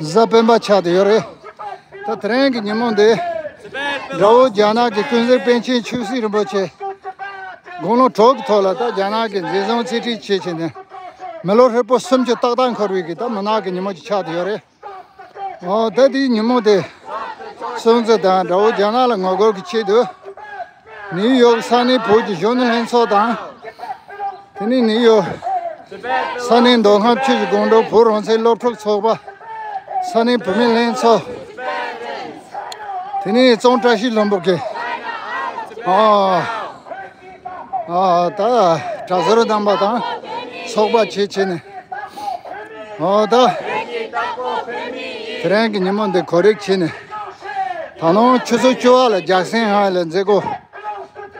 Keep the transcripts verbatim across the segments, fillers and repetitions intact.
གཟའ་སྤེན་པ་ཆགས་བསྡད་ཡོད་རེད། ད་དེ་རིང་གི་ཉིན་མོ་འདི། དགྲ་བོ་རྒྱ་ནག་གི་ཀུན་གཟིགས་པཎ་ཆེན་ཆོས་སྲིད་རིན་པོ་ཆེ། དགུང་ལོ་དྲུག་གི་ཐོག་ལ་ད་རྒྱ་ནག་གི་འཛིན་བཟུང་རྩིས་སྤྲད་བྱས་བྱས་ནས། མི་ལོ་ཧྲིལ་པོ་སུམ་ཅུ་ཏག་ཏག་འཁོར་བའི་གི་ད་མུན་ནག་གི་ཉིན་མོ་ཅིག་ཆགས་བསྡད་ཡོད་རེད། འོ་ད་དེའི་ཉིན་མོ་དེ། སྲུང་བརྩི་དང་དགྲ་བོ་རྒྱ་ནག་ལ་ངོ་རྒོལ་གྱི་ཆེད་དུ། ནིའུ་ཡོག་ས་གནས་བོད་ཀྱི་གཞོན་ནུ་ལྷན་ཚོགས་དང་། དེ་ནས་ནིའུ་ཡོག་ས་གནས་མདོ་ཁམས་ཆུ་བཞི་སྒང་དྲུག་བོད་རང་བཙན་སློབ་ཕྲུག་ཚོགས་པ། ས་གནས་བུད་མེད་ལྷན་ཚོགས། དེ་ནས་གཙང་བཀྲ་ཤིས་ལྷུན་པོ་གི། ཨ། ཨ། ད་གྲྭ་ཟུར་རྣམ་པ་དང་ཚོགས་པ་བྱས་བྱས་ནས། ཨོ་ད། དེ་རིང་གི་ཉིན་མོ་འདི་གོ་སྒྲིག་བྱས་ནས། ད་ནངས་ཆུ་ཚོད་བཅུ་པ་ལ་རྒྱལ་སེང་ཧན་ལ་མཛད་སྒོ་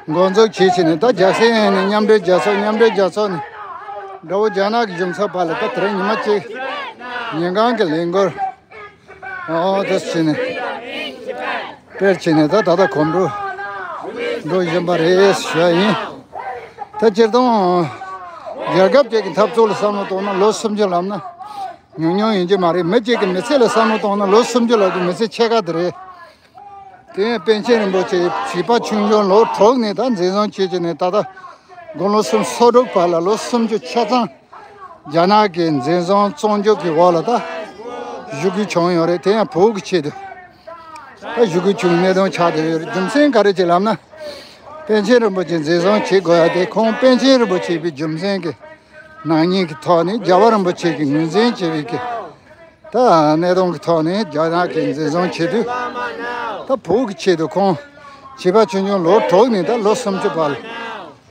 འགོ་འཛུགས་བྱས་བྱས་ནས། ད་རྒྱལ་སེང་ཧན་ནས་མཉམ་འབྲེལ་རྒྱལ་ཚོགས། མཉམ་འབྲེལ་རྒྱལ་ཚོགས་ནས་དགྲ་བོ་རྒྱ་ནག་གི་གཞུང་ཚབ་བར་ལ་ད་དེ་རིང་ཉི་མ་གཅིག་ཉིན་གང་གི་ལས་འགུལ། ཨོ་དེ་བྱས་ནས། སྤེལ་བྱས་ནས་ད་ད་ལྟ་གོམ་བགྲོད་འགྲོ་བཞིན་པ་རེད་ཞུ་ཡ་ཡིན། ད་སྤྱིར་བཏང་རྒྱལ་ཁབ་ཅིག་གི་འཐབ་རྩོད་ལ་བསམ་བློ་གཏོང་ན་ལོ་སུམ་ཅུ་ལབ་ན་ཉུང་ཉུང་ཡིན་གྱི་མ་རེད། མི་གཅིག་གི་མི་ཚེ་ལ་བསམ་བློ་གཏོང་ན་ལོ་སུམ་ཅུ་ལབ་དུས་མི་ཚེ་ཕྱེད་ཀ་དེ་རེད། དེ་ཡང་པཎ་ཆེན་རིན་པོ་ཆེ་བྱིས་པ་ཆུང་ཆུང་ལོ་དྲུག་ནས་ད་འཛིན་བཟུང་བྱས་བྱས་ནས་ད་ལྟ་དགུང་ལོ་སུམ་ཅུ་སོ་དྲུག་བར་ལ་ལོ་སུམ་ཅུ་ཆ་ཚང་རྒྱ་ནག་གི་འཛིན་བཟུང་བཙོན་འཇུག་གི་འོག་ལ་ད་བཞུགས་དགོས་བྱུང་ཡོད་རེད། དེ་ཡང་བོད་ཀྱི་ཆེད་དུ་ད་བཞུགས་དགོས་བྱུང་གནད་དོན་ཆགས་བསྡད་ཡོད་རེད། རྒྱུ་མཚན་ག་རེ་ཅིག་ལབ་ན། པཎ་ཆེན་རིན་པོ་ཆེ་འཛིན་བཟུང་བྱེད་དགོས་ཡ་དེ་ཁོང་པཎ་ཆེན་རིན་པོ་ཆེ་ཡིན་པའི་རྒྱུ་མཚན་གྱི་ནག་ཉེས་ཀྱི་ཐོག་ནས་རྒྱལ་བ་རིན་པོ་ཆེ་གི་ངོས་འཛིན་བྱེད་པའི་གི་ད་གནད་དོན་གྱི་ཐོག་ནས་རྒྱ་ནག་གིས་འཛིན་བཟུང་བྱེད་དུས། ད་བོད་ཀྱི་ཆེད་དུ་ཁོང་བྱིས་པ་ཆུང་ཆུང་ལོ་དྲུག་ནས་ད་ལོ་སུམ་ཅུ་བར་ལ་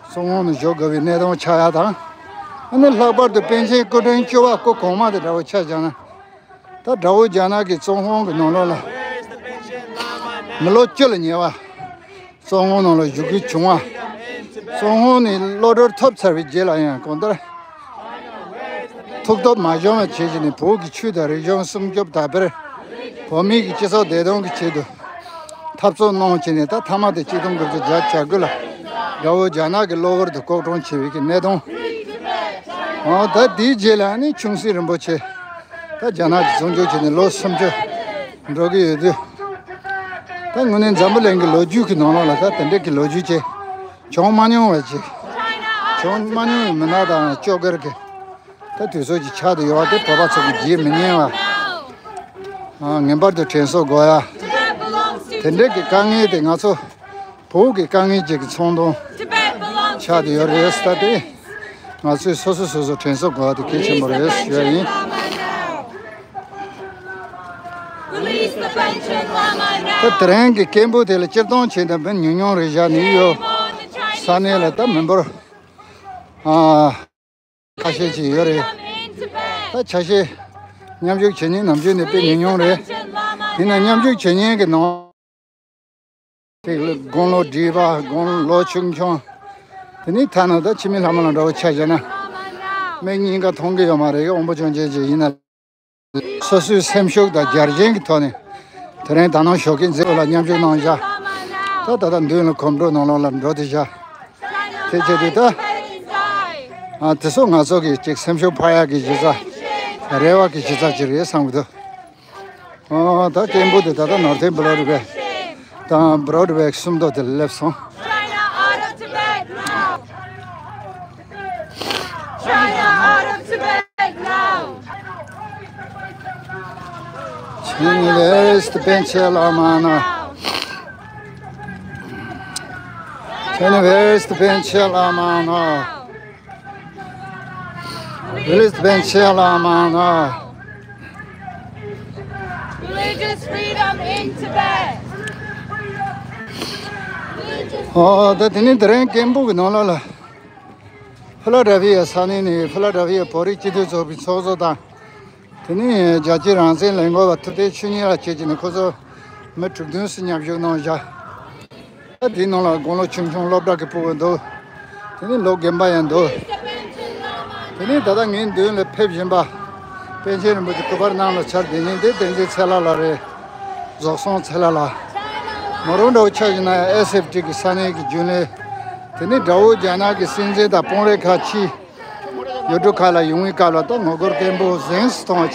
བཙོན་ཁང་ནང་བཞུགས་དགོས་པའི་གནད་དོན་ཆགས་ཡ་དང་། ཨ་ནི་ལྷག་པར་དུ་པཎ་ཆེན་སྐུ་ཕྲེང་བཅུ་པ་སྐུ་གོང་མ་དེ་འདྲ་བོ་ཆ་བཞག་ན། ད་དགྲ་བོ་རྒྱ་ནག་གི་བཙོན་ཁང་གི་ནང་ལོགས་ལ་མི་ལོ་བཅུ་ལ་ཉེ་བ། བཙོན་ཁང་ནང་ལ་བཞུགས་དགོས་བྱུང་བ། བཙོན་ཁང་ནས་གློད་གྲོལ་ཐོབ་ཚར་བའི་རྗེས་ལ་ཡང་གང་ལྟར་ཐུགས་སྟོབས་མ་ཞུམ་པ་བྱེད་བཞིན་ནས་བོད་ཀྱི་ཆོས་དང་རིག་གཞུང་སྲུང་སྐྱོབ་དང་། བོད་མི་གི་སྤྱི་ཚོགས་བདེ་དོན་གྱི་ཆེད་དུ་འཐབ་རྩོད་གནང་བྱས་ནས། ད་མཐའ་མ་དེ་གཅིག་སྟོང་དགུ་བརྒྱ་བརྒྱད་ཅུ་གྱ་དགུ་ལ་དགྲ་བོ་རྒྱ་ནག་གི་གློ་བུར་དུ་ལྐོག་གྲོངས་བྱས་པའི་གི་གནད་དོན། འོ་ད་དེའི་རྗེས་ལ་ནི་ཆུང་སྲིད་རིན་པོ་ཆེ་ད་རྒྱ་ནག་གི་བཙོན་འཇུག་བྱས་ནས་ལོ་སུམ་ཅུ་འགྲོ་གི་ཡོད་དུས། ད་དངོས་གནས་འཛམ་བུ་གླིང་གི་ལོ་རྒྱུས་ཀྱི་ནང་ལོགས་ལ་ད་དེ་འདྲ་གི་ལོ་རྒྱུས་ཅིག་བྱུང་མ་མྱོང་བ་ཅིག་བྱུང་མ་མྱོང་བའི་མི་སྣ་དང་སྐྱོ་གར་གྱི་ད་དུས་ཚོད་ཅིག་ཆགས་བསྡད་ཡོད་པ་དེ་བོད་པ་ཚོ་གིས་བརྗེད་མི་ཉན་པ། ཨ། ངེས་པར་དུ་དྲན་གསོ་དགོས་ཡ། དེ་འདྲ་གི་དཀའ་ངལ་དེ་ང་ཚོ་བོད་ཀྱི་དཀའ་ངལ་ཅིག་གི་ཚོགས་འདུ་ཆགས་བསྡད་ཡོད་རེད། ད་དེ་ང་ཚོས་སོ་སོ་སོ་སོ་དྲན་གསོ་དགོས་པ་དེ་གལ་ཆེན་པོ་རེད་ཞུ་ཡ་ཡིན། Release the Panchen Lama now. ད་དེ་རིང་གི་སྐད་འབོད་དེ་ལ་སྤྱིར་བཏང་བྱས་ན་མི་ཉུང་ཉུང་རེད་བཞག་ནས་ཡོད། ས་གནས་ལ་ད་མི་འབོར། ཨ། ཁ་ཤས་ཅིག་ཡོད་རེད། ད་ཆ་ཤས་མཉམ་ཞུགས་བྱེད་མཁན་ནམ་རྒྱུན་ནས་དཔེ་ཉུང་ཉུང་རེད། ཡིན་ན་མཉམ་ཞུགས་བྱེད་མཁན་གྱི་ནང་། དེ་དགུང་ལོ་བགྲེས་པ། དགུང་ལོ་ཆུང་ཆུང་། དེ་ནས་ཐ་ན་ད་འཆི་མེད་ལྷ་མོ་ལ་འདྲ་བོ་ཆ་བཞག་ན། མིག་གཉིས་ཀ་མཐོང་གི་ཡོད་མ་རེད། དབང་པོ་སྐྱོན་ཅན་ཅིག་ཡིན་ན། སོ་སོའི་སེམས་ཤུགས་དང་རྒྱལ་ཞེན་གྱི་ཐོག་ནས། དེ་རིང་ད་ནངས་ཞོགས་ཀའི་མཛད་སྒོ་ལ་མཉམ་ཞུགས་གནང་བཞག་ད་ད་ལྟ་མདུན་ལ་གོམ་བགྲོད་ནང་ལོགས་ལ་འགྲོ་བསྡད་བཞག་དེ་བྱས་དུས་ད། ཨ། དེ་ཚོ་ང་ཚོ་གི་ཅིག་སེམས་ཤུགས་འཕར་ཡག་གི་གཞི་རྩ། རེ་བ་གི་གཞི་རྩ་ཅིག་རེད་བསམ་གྱི་འདུག་ཨ། ད་སྐད་འབོད་དེ་ད་ལྟ་ནོར་ཐེན་བྷོ་རོ་ཌི་ཝེ་དང་བྷོ་རོ་ཌི་ཝེ་གསུམ་མདོ་དེ་ལ་སླེབས་སོང་། China out of Tibet now! China out of Tibet now! China, where is the Panchen Lama now? China, where is the Panchen Lama now? Release the Panchen Lama now. Religious freedom in Tibet. ཨོ། ད་དེ་ནས་དེ་རིང་སྐད་འབོད་ཀྱི་ནང་ལོགས་ལ། ཕི་ལ་ཌེལ་ཕི་ཡ་ས་གནས་ནས་ཕི་ལ་ཌེལ་ཕི་ཡ་བོད་རིགས་སྤྱི་མཐུན་ཚོགས་པའི་ཚོགས་གཙོ་དང་། དེ་ནས་རྒྱལ་སྤྱིའི་རང་བཙན་ལས་འགུལ་བ་ཐུབ་བསྟན་ཆོས་ཉིད་ལགས་བཅས་ཀྱིས་ནི་ཁོ་ཚོ་མི་དྲུག་བདུན་ཙམ་མཉམ་ཞུགས་གནང་བཞག་ད་དེའི་ནང་ལ་དགུང་ལོ་ཆུང་ཆུང་སློབ་གྲྭ་གི་ཕྲུ་གུ་འདུག་དེ་ནས་ལོ་རྒན་པ་ཡང་འདུག་དེ་ནས་ད་ལྟ་ངའི་མདུན་ལ་ཕེབས་བཞིན་པ། པཎ་ཆེན་རིན་པོ་ཆེ་སྐུ་པར་གནང་ལ་ཕྱར་བསྡད་མཁན་དེ་བསྟན་འཛིན་ཚེ་ལྷ་ལགས་རེད། རྫོགས་སངས་ཚེ་ལྷ་ལགས། མོ་རང་འདྲ་བོ་ཆ་བཞག་ན་ཨེས་ཨེཕ་ཊི་གི་ས་གནས་ཀྱི་རྒྱུན་ལས། དེ་ནས་དགྲ་བོ་རྒྱ་ནག་གི་སྲིད་འཛིན་དང་དཔོན་རིགས་ཁག་ཕྱིའི་ཡུལ་གྲུ་ཁག་ལ་ཡོང་བའི་སྐབས་ལ་ད་ངོ་རྒོལ་སྐད་འབོད་གཟེངས་སུ་གཏོང་བ་